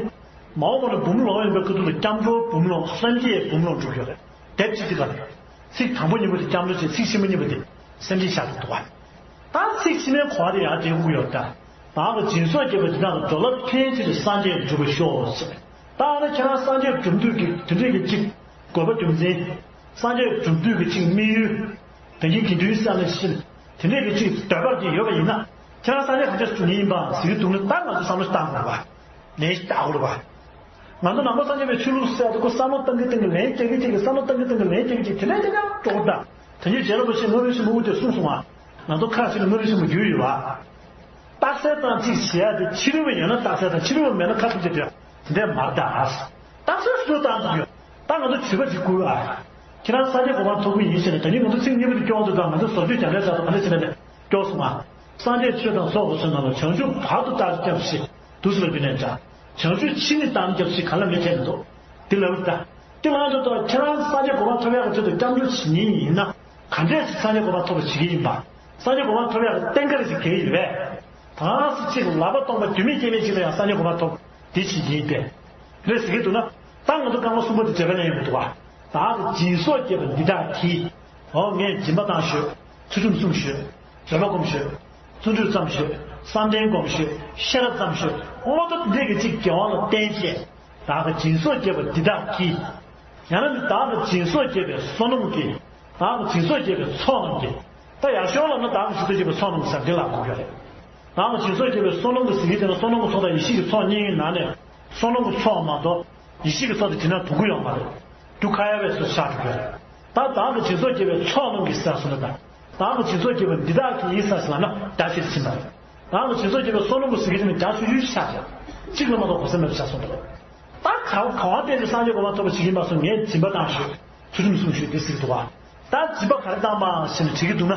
མ་འོངས་པ་ལ་འབུམ་ལོངས་ཡོང་པའི་ཁུ་ཐུག་ལ་སྐྱབས་འགྲོའི་འབུམ་ལོངས། སེམས་བསྐྱེད་འབུམ་ལོངས་འགྲུབ་ཡོད་རེད། དེབ་གཅིག་གཅིག་ག་ཚིག་དང་པོ་གཉིས་པོ་དེ་སྐྱབས་འགྲོ་བྱས། ཚིག་ཕྱི་མ་གཉིས་པོ་དེ་སེམས་བསྐྱེད་བཞག་འདུག་པ། ད་ཚིག་ཕྱི་མའི་གོ་བ་དེ་ཡང་འགྲིག་གི་ཡོད་ད། བདག་གིས་སྦྱིན་སོགས་བགྱིས་པ་དེ་དག་གིས། འགྲོ་ལ་ཕན་ཕྱིར་སངས་རྒྱས་འགྲུབ་པར་ཤོག་ཟེར། ད་ཨ་ནི་ཁྱེད་རང་སངས་རྒྱས་འགྲུབ་འདོད་ཀྱི་དེ་འདྲས་ཀྱི་གཅིག་དགོས་པ་རྒྱུ་མཚན། སངས་རྒྱས་འགྲུབ་འདོད་ཀྱི་གཅིག་དམིགས་ཡུལ། དེ་ཉིད་ཀྱི་དུས་སང་ནས་ཕྱིན། དེ་འདྲས་ཀྱི་གཅིག་འདོད་པ་དེ་ཡོད་པ་ཡིན་ན། ཁྱེད་རང་སངས་རྒྱས་ག་འདྲས་སུ་འགྲུབ་ངེས་ཡིན་པ་ཟེར་གྱི་འདུག་ན། ད་ང་ཚོ་བསམ་བློ་བཏང་དགོས་པ། ལན་ཞིག་བཏགས་དགོས་པ། ང་ཚོ་ནང་པ་སངས་རྒྱས་པའི་ཆོས་ལུགས་ཟེར་ཡག་དེ་ཁོ་བསམ་བློ་བཏང་གི་བཏང་གི་ལན་རྒྱག་གི་རྒྱག་གི། བསམ་བློ་བཏང་གི་བཏང་གི་ལན་རྒྱག་གི་རྒྱག་གི། དེ་ལས་དེ་ཡང་འགྲོ་གི་ད། དེ་ཉིད་རྗེ་རིན་པོ་ཆེ་སྔ་མོའི་ཞིང་པོ་དེ་གསུངས་སོང་ང་། ང་ཚོ་ཁ་ཅིག་ལ་དངོས་རིགས་ཆེན་པོ་རྒྱུས་ཡོད་པ། རྟགས་གསལ་བཏང་གཅིག་བྱེད་ཡ་དེ་ཕྱི་རོལ་པ་ཡོད་ན་རྟགས་གསལ་དང་ཕྱི་རོལ་པ་མེད་ན་ཁ་ཐུག་ཅེས་བྲལ་དེ་འདྲས་མ་རེད་ད། རྟགས་གསལ་སུ་བཏང་ཐུབ་ཡོད། ད་ང་ཚོ་བྱིས་པ་ཅིག་བསྐུར་ཨ། ཁྱེད་རང་སངས་རྒྱས་གོ་འཕང་ཐོབ་ཀྱི་ཡིན་ཟེར་ནས་ད་ནི་ང་ཚོ་ཚིག་གཉིས་པོ་དེ་སྐྱོར་འདུག་ད་ང་ཚོ་བཟོ་བཅོས་རྒྱག་ལས་བྱ་དང་ག་ལས་བྱེད་ལས་སྐྱོར་སོང་ང་། སངས་རྒྱས་ཆོས་དང་ཚོགས་ཀྱི་མཚོན་རྣམས་ལ། བྱང་ཆུབ་བར་དུ་བདག་སྐྱབས་མཆི། དུས་སུ་ལ་རྒྱུ་ནས་འདྲ། བྱང་ཆུབ་ཕྱིར་ནི་བདག་སྐྱབས་མཆི་ག་ལ་མི་འཐད་མི་འདུག་དེ་ལབ་ད། དེ་ལ་འདུག་ད་ཁྱེད་རང་སངས་རྒྱས་གོ་འཕང་ཐོབ་ཡག་གི་ཆེད་དུ་སྐྱབས་འགྲོ་བྱེད་མཁན་ཡིན་ན། ག་འདྲས་སེ་སངས་རྒྱས་གོ་འཕང་ཐོབ་པ་བྱེད་ཀྱི་ཡིན་པ། སངས་རྒྱས་གོ་འཕང་ཐོབ་ཡག་གི་རྟེན་འབྲེལ་ཞིག་གལ་ཡོད་པས། གང་ཟེར་ཅིག་ལག་པ་སྟོང་པ་རྒྱུ་མེད་རྐྱེན་མེད་ཅིག་ལ་ཡང་སངས་རྒྱས་གོ་འཕང་ཐོབ་འདི་བྱེད་ཀྱི་ཡིན་པས། རེད་ཟེར་གྱི་འདུག་ན། ད་ང་ཚོ་སྐར་མ་གསུམ་པ་དེ་བྱེད་པ་ལེན་ཡོང་གི་འདུག་བ། བདག་གིས་སྦྱིན་སོགས་བགྱིས་པ་འདི་དག་གིས། འོ་ངས་སྦྱིན་པ་བཏང་ཤོད། ཚུལ་ཁྲིམས་སྲུང་ཤོད། སྦྱོར་བ་སྒོམ་ཤོད། བརྩོན་འགྲུས་བརྩམས་ཤོད། བསམ་གཏན་སྒོམ་ཤོད། ཤེས་རབ་བརྩམས་ཤོད། འོ་ད་འདི་གི་ཅིག་དགེ་བ་ལ་བརྟེན་བྱས། བདག་གིས་སྦྱིན་སོགས་བགྱིས་པ་འདི་དག་གིས། ཡང་ན་ནི་བདག་གིས་སྦྱིན་སོགས་བགྱིས་པའི་བསོད་ནམས་ཀྱིས། བདག་གིས་སྦྱིན་སོགས་བགྱིས་པའི་ཚོགས་རྣམས་ཀྱིས། ད་ཡག་ཤོས་ལབ་ན་བདག་གིས་སྦྱིན་སོགས་བགྱིས་པའི་ཚོགས་རྣམས་ཟེར་འདི་ལ་གོ་རྒྱུ་རེད། བདག་གིས་སྦྱིན་སོགས་བགྱིས་པའི་བསོད་ནམས་ཀྱི་ཟེར་གྱི་དེ་ན་བསོད་ནམས་ཀྱི་ཚོགས་དང་ཡེ་ཤེས་ཀྱི་ཚོགས་གཉིས་ཀྱི་ནང་ནས་བསོད་ནམས་ཀྱི་ཚོགས་མ་གཏོགས་ཡེ་ཤེས་ཀྱི་ཚོགས་དེ་བྱིན་ན་དུང་གུ་ཡོང་མ་རེད། རྒྱུ་ཁ་ཡ་བས་སུ་ཆགས་འགྲོ་གི་རེད། ད་བདག་གིས་སྦྱིན་སོགས་བགྱིས་པའི་ཚོགས་རྣམས་ཀྱིས་ཟེར་སོང་ན་ད། བདག་གིས་སྦྱིན་སོགས་བགྱིས་པ་འདི་དག་གིས་ཟེར་སོང་ན་རྒྱ་ཆེར་ཕྱིན་པ་རེད། བདག་གིས་སྦྱིན་སོགས་བགྱིས་པའི་བསོད་ནམས་ཀྱི་ཟེར་གྱི་དེ་ནི་རྒྱ་ཆེ་ཤོས་ཆགས་ཀྱང་གཅིག་ལ་མ་གཏོགས་གོ་ས་མེད་པ་ཆགས་སོང་ད། ད་ག་ག་བ་བརྟེན་ཏེ་སངས་རྒྱས་གོ་འཕང་ཐོབ་པ་བྱེད་ཀྱིན་པ་སོང་ངས་སྦྱིན་པ་བཏང་ཤོད། ཚུལ་ཁྲིམས་སྲུང་ཤོད་དེ་ཟེར་གྱི་འདུག་བ། ད་སྦྱིན་པ་ག་རེ་བཏང་བ་ཞེས་ནས་དྲི་གི་འདུག་ན།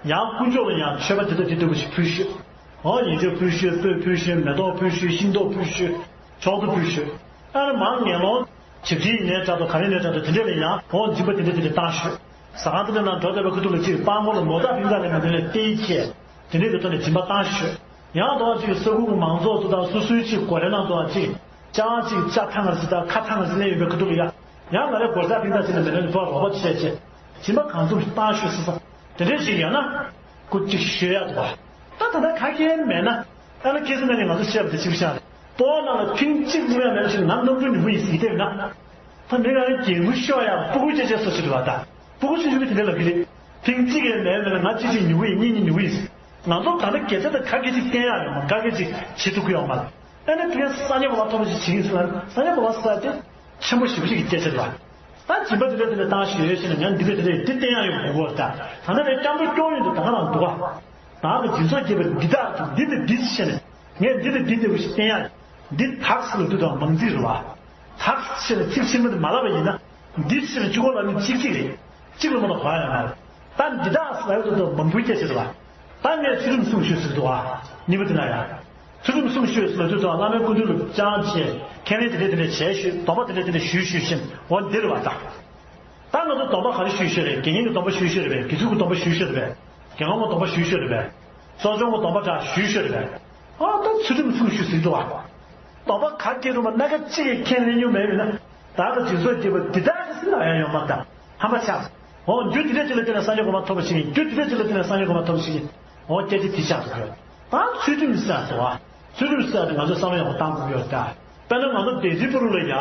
ཡང་དཀོན་མཆོག་ལ་ཡང་མཆོད་པ་དེ་དང་དེ་ལྟ་བུ་ཞིག་ཕུལ་ཤོད། འོ་ཡིན་ཆོས་ཕུལ་ཤོད། སྤོས་ཕུལ་ཤོད། མེ་ཏོག་ཕུལ་ཤོད། ཤིང་ཏོག་ཕུལ་ཤོད། མཆོག་ཏུ་ཕུལ་ཤོད། ཨ་ནི་མར་ངན་སློང་། བྱེད་ཀྱི་ཡིན་ནའི་འདྲ་འདུག་ག་རེ་ཡིན་ནའི་འདྲ་འདུག་དེ་འདྲས་ལ་ཡང་འོ་སྦྱིན་པ་དེ་འདྲས་དེ་འདྲས་བཏང་ཤོད། ཟ་ཁང་དེ་འདྲས་ནང་འགྲོ་བསྡད་པའི་ཁ་ཐུག་ལ་ཅིག་སྤང་སྒོ་ལ་མོ་ཊ་ཕིང་ཙང་ལས་མི་འདི་ལས་བལྟས་བྱས། དེ་འདྲས་ཀྱི་ཐོག་ནས་སྦྱིན་པ་བཏང་ཤོད། ཡང་དོ་ཅིག་ས་ཁུག་གི་མང་ཚོགས་ཚོ་དང་སོ་སོའི་ཅིག་སྒོ་རའི་ནང་དུའང་ཅིག་ཅང་ཅིག་ཅ་ཐང་ངར་ཅིག་དང་ཁ་ཐང་ངར་ཅིག་ལེན་ཡོད་པའི་ཁ་ཐུག་ལ་ཡ། ཡང་ང་རའི་སྒོ་ལྕགས་ཕིང་ཙང་ཅིག་ལས་མི་འདི་ལ་ཕར་རོགས་པ་བྱས་བྱས། སྦྱིན་པ་གང་ཐུབ་བཏང་ཤོད་ཟེར་ས། དེ་འདྲས་ཅིག་ཡོད་ན། སྐུ་གཅིག་ཤོད་ཡག་འདུག་བ། ད་ད་ལྟ་ག་གེ་མེད་ན། ཨ་ན་ཁེ་སི་ན་ནི་ང་ཚོ་བཤད་པ་དེ་གཅིག་བཤད་རེད། སྤོ་ནང་ལ་ཐེངས་གཅིག་བླུག་ཡ་མེད་ཞིག་ང་རྣམ་འགྲོ་ཉུང་བོ་ཡིན་ཟེར་གི་དེ་ན། ད་མི་རང་རྒྱལ་མགུ་ཤོར་ཡ་སྤུ་གུ་ཅེ་ཅེ་སོ་ཞིག་རེད་བ་ད། སྤུ་གུ་ཆུང་ཆུང་གི་དེ་འདྲ་ལབ་གི་རེད། ཐེངས་གཅིག་ཡང་མེད་མེད་ན་ང་གཅིག་གཅིག་ཉུང་བོ་ཡིན་གཉིས་གཉིས་ཉུང་བོ་ཡིན། ང་ཚོ་ད་ལྟ་སྐད་ཆ་དང་ག་གེ་ཅིག་བསྟན་ཡ་ཡོད་མ་ག་གེ་ཅིག་བྱེད་ཐུབ་གི་ཡོད་མ་རེད། ཨ་ནི་ཕ་གིར་སངས་རྒྱས་གོ་འཕང་ཐོབ་པ་ཞིག་བྱེད་ཀྱི་ཡིན་ཟེར་ན་སངས་རྒྱས་གོ་འཕང་ཟེར་དེ། ཆེན་པོ་ཞེ་པོ་ཅིག་གི་སྐད་ཆ་རེད་བ། ད་སྦྱིན་པ་དེ་འདྲ་དེ་འདྲ་བཏང་ཞེས་ཡོད་ཞེ་ན་ཡང་འདི་འདྲ་དེ་འདྲ་འདི་བསྟན་ཡག་ཡོད་དགོས་གོ་ད། ད་ནི་རེ་སྐྱབས་འགྲོ་སྐྱོང་ཡོང་དུས་ད་ག་རང་འདུག་ག་བདག་གིས་སྦྱིན་སོགས་བགྱིས་པ་འདི་དག་གིས་འདི་དང་འདི་ཞེ་ན། ངས་འདི་དང་འདི་ལྟ་བུ་ཞིག་བསྟན་ཡག་འདི་དག་ཟེར་ལབ་དུས་ད་མང་ཚིག་རེད་བ། དག་ཞེ་ན་ཚིག་ཕྱི་མ་དེ་མ་ལབ་པ་ཡིན་ན། འདི་ཞེ་ན་གཅིག་པོ་ལབ་ནི་གཅིག་གཅིག་རེད། གཅིག་ལ་མ་གཏོགས་གོ་ཡ་ཡོད་མ་རེད། ད་འདི་དག་ཟེར་ལབ་དུས་ད་མང་པོའི་སྐད་ཆ་རེད་བ། ད་ངས་ཚུལ་ཁྲིམས་སྲུང་ཤོད་ཟེར་འདུག་ག་གཉིས་པ་དེ་ན་ཡང་། ཚུལ་ཁྲིམས་སྲུང་ཤོད་ཟེར་ལབ་དུས་ད་བླ་མའི་སྐུ་མདུན་ལ་བཅར་བྱས་ཁས་ལེན་དེ་འདྲ་དེ་འདྲ་བྱས་ཞུས། སྡོམ་པ་དེ་འདྲ་དེ་འདྲ་ཞུས་ཞུས་བཞིན་འོ་འདི་རེད་བ་ད། ད་ང་ཚོ་སྡོམ་པ་ག་རེ་ཞུས་ཞུས་རེད། དགེ་བསྙེན་གྱི་སྡོམ་པ་ཞུས་ཞུས་རེད་པས། དགེ་ཚུལ་གྱི་སྡོམ་པ་ཞུས་ཞུས་རེད་པས། དགེ་སློང་གི་སྡོམ་པ་ཞུས་ཞུས་རེད་པས། གསོ་སྦྱོང་གི་སྡོམ་པ་འདྲ་ཞུས་ཞུས་རེད་པས། ཨ་ད་ཚུལ་ཁྲིམས་སྲུང་ཞུས་ཟེར་འདུག་བ། སྡོམ་པ་ག་གེ་རུ་མ་སྣ་ཁ་གཅིག་གིས་ཁས་ལེན་མྱོང་མེད་པས་ན། བདག་གིས་སྦྱིན་སོགས་བགྱིས་པ་འདི་དག་གིས་ཟེར་ན་ཡང་ཡོང་མ་ད། ཧམ་པ་ཆགས། འོ་རྒྱུ་འདི་འདྲ་ཅིག་ལ་བརྟེན་ནས་སངས་རྒྱས་གོ་འཕང་ཐོབ་པ་ཞིག་ཡིན། རྒྱུ་འདི་འདྲ་ཅིག་ལ་བརྟེན་ནས་སངས་རྒྱས་གོ་འཕང་ཐོབ་པ་ཞིག་ཡིན། འོ་སྐད་ཆ་འདི་ཆགས་འགྲོ་གི་ཡོད། ད་ཚུལ་ཁྲིམས་ཟེར་ཡ་འདུག་བ། ཚུལ་ཁྲིམས་ཟེར་ཡ་དེ་ང་ཚོས་བསམ་བློ་ཡག་པོ་བཏང་དགོས་ཀྱི་ཡོད་ད། དཔེར་ན་ང་ཚོ་སྡེ་སྲིད་པུ་རུ་ལ་ཡ།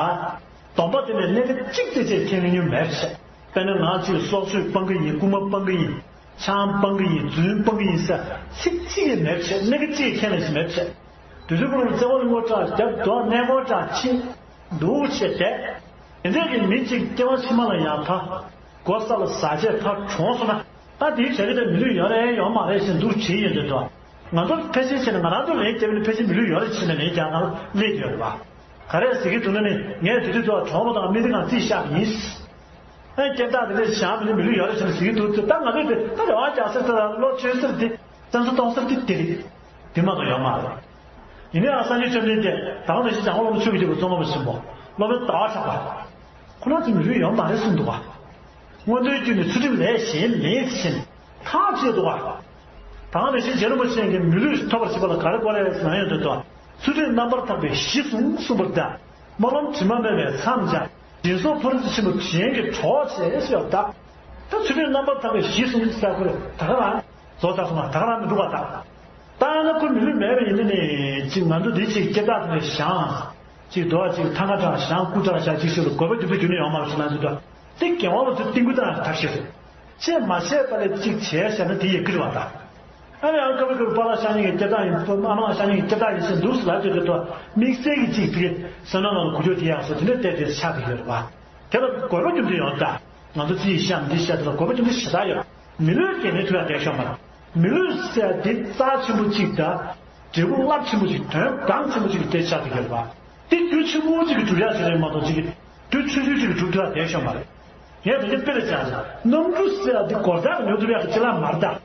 སྡོམ་པ་དེ་ནས་སྣ་ཁ་གཅིག་དེ་ཅིག་ཁས་ལེན་མྱོང་མེད་པ་བྱས། དཔེར་ན་ང་ཅིག་སྲོག་གསོད་སྤང་གི་ཡིན། རྐུན་མ་སྤང་གི་ཡིན། ཆང་སྤང་གི་ཡིན། རྫུན་སྤང་གི་ཡིན་ཟེར་ཚིག་གཅིག་ཡང་མེད་པ་བྱས། སྣ་ཁ་གཅིག་ཡང་ཁས་ལེན་ཞིག་མེད་པ་བྱས། དུས་ཚོད་པུ་རུ་ལ་བཙན་པོ་ལ་ངོ་སྐྲག་རྒྱབ་རྡོ་གནས་སྐོར་སྐྲག་ཕྱིན་འདུག་བྱས་ཏེ། དེ་འདྲས་ཀྱི་མི་གཅིག་སྐྱེ་བ་ཕྱི་མ་ལ་ཡང་ཕ། སྒོ་ས་ལ་ཟ་ཆས་ཕར་གྲོངས་སོང་ན། ད་དེའི་བྱ་རིགས་དེ་མི་ལུས་ཡོད་རེད་ཡོད་མ་རེད་ཞེས་འདུག་བྱེད་ཡོད་འདོད་དོ། ང་ཚོ་ཕལ་ཆེར་བྱས་ན་ང་རང་ཚོ་ལན་བརྒྱབ་ནས་ཕལ་ཆེར་མི་ལུས་ཡོད་རེད་བྱས་ནས་ལན་རྒྱག་ང་ཚོ་སླེབས་ཡོད་རེད་བ། ག་རེ་ཟེར་གྱི་འདུག་ན་ནི་ངས་དེ་དུས་ཚོ་གྲོངས་པ་དང་སྨན་རྩིས་ཁང་རྩིས་བཞག་ཡིན། ཨེ་སྐད་གྲགས་དེ་འདྲས་བཞག་མི་ནི་མི་ལུས་ཡོད་རེད་བྱས་ནས་ཟེར་གྱི་འདུག་ད་ང་ཚོས་དེ་ད་རེ་བ་རྒྱག་སར་ཚེ་དང་བློ་ཆོས་སར་དེ་བཙན་ས་གཏོང་སར་དེ་དེ་རེད། དེ་མ་གཏོགས་ཡོད་མ་རེད། ཡིན་ནའང་སངས་རྒྱས་བཅོམ་ལྡན་འདས་ད་ག་ནང་བཞིན་བྱང་སློབ་མ་ཆོས་ཀྱི་རྒྱལ་པོ་ཙོང་ཁ་པ་ཆེན་པོ་སློབ་དཔོན་ཟླ་བ་གྲགས་པ། ཁོ་རང་ཚོ་མི་ལུས་ཡོད་མ་རེད་གསུངས་འདུག་བ། མངོན་མཐོའི་རྒྱུ་ནི་ཚུལ་ཁྲིམས་ལས་གཞན་མེད་ཟེར་ནས་ཐག་བཅད་འདུག་བ། ད་ག་ནང་བཞིན་རྗེ་རིན་པོ་ཆེ་གིས་མི་ལུས་ཐོབ་པར་བྱེད་པ་ལ་ག་རེ་དགོས་རེད་ཟེར་ན་ཡོང་དུས་དོ། ཚུལ་ཁྲིམས་རྣམ་པར་དག་པའི་གཞི་བཟུང་གསུངས་པར་གདའ། སྨོན་ལམ་དྲི་མ་མེད་པས་མཚམས་སྦྱར། སྦྱིན་སོགས་ཕ་རོལ་ཏུ་ཕྱིན་པ་དྲི་ཡན་གྱི་གྲོགས་བྱས་ཞེས་པར་གདའ། ད་ཚུལ་ཁྲིམས་རྣམ་པར་དག་པའི་གཞི་བཟུང་ཟེར་ཁོ་རེ་ད་ག་རང་རྫོགས་ཚར་སོང་ང་། ད་ག་རང་མི་འདུག་བ་ད། ད་ན་ཁོ་མི་ལུས་མེད་པ་ཡིན་ན་ནི་ཅིག་ང་ཚོ་འདི་ཅིག་སྐྱེ་ཐག་དེ་ནས་བཞག་ཅིག་རྡོ་ཅིག་ཐང་ག་དྲག་བཞག་སྐུ་དྲག་བཞག་ཅིག་ཞིག་ལ་དགོས་པ་རྒྱུ་མཚན་རྒྱུ་ནི་ཡོང་མ་རེད་ཟེར་ན་འདི་འདྲ། དེ་རྒྱལ་དབང་ལ་ཚུར་རྟིང་སྐུལ་བཏང་ཡང་ཐབས་ཤེས་རེད། ཅེས་མ་བཤད་པ་ལས་གཅིག་བྱས་ཟེར་ན་དེ་ཡི་ཀིར་བ་དང་། ཨ་ནི་ཨ་ཀ་བི་ཀིར་པཱ་ལགས་ཤ་ཉེ་གི་སྐྱེ་ཐག་ཡིན། ཨ་མ་ལགས་ཤ་ཉེ་གི་སྐྱེ་ཐག་ཡིན་ཟེར་འདུག་ཟེར་ལབ་དུས་དེ་ཚོ་དམིགས་བསལ་གྱི་གཅིག་དེ་གི་བསམ་བློ་ནང་ལ་འགུལ་སྐྱོད་དེ་ཡག་སོ་དེ་འདྲ་བལྟས་ཏེ་ཆགས་ཀྱི་ཡོད་རེད་བ། དེ་ལ་དགོས་པ་རྒྱུ་མཚན་ཡོད་ད། ང་ཚོ་ཅི་ཡིས་བཤམས་འདི་བཤད་དེ་ལ་དགོས་པ་རྒྱུ་མཚན་ཞེ་དྲག་ཡོད། མི་ལུས་རྒྱལ་ནས་ཐུབ་ཡག་བསྡད་ཤོག་མ་རེད། མི་ལུས་ཟེར་ཡ་དེ་རྩ་ཆེན་པོ་གཅིག་དང་། འབྲས་བུ་རླབས་ཆེན་པོ་གཅིག་དོན་གང་ཆེན་པོ་གཅིག་གི་སྟེང་ཆགས་ཏེ་ཡོད་པ། དེ་རྒྱུ་ཆེན་པོ་གཅིག་གི་སྒྲུབ་ཡག་ཞིག་རེད་མ་གཏོགས་གཅིག་གི་རྒྱུ་ཆུང་ཆུང་གཅིག་གི་སྒྲུབ་ཐུབ་ཡག་དེ་ཤོད་མ་རེད། ངས་དེ་འདྲ་དཔེ་ལ་བྱས་ན་གནམ་གྲུ་ཟེར་ཡ་དེ་སྒོ་རྩར་ཉོ་ཐུབ་ཡག་གི་ཅི་ལ་མ་རེད་ད།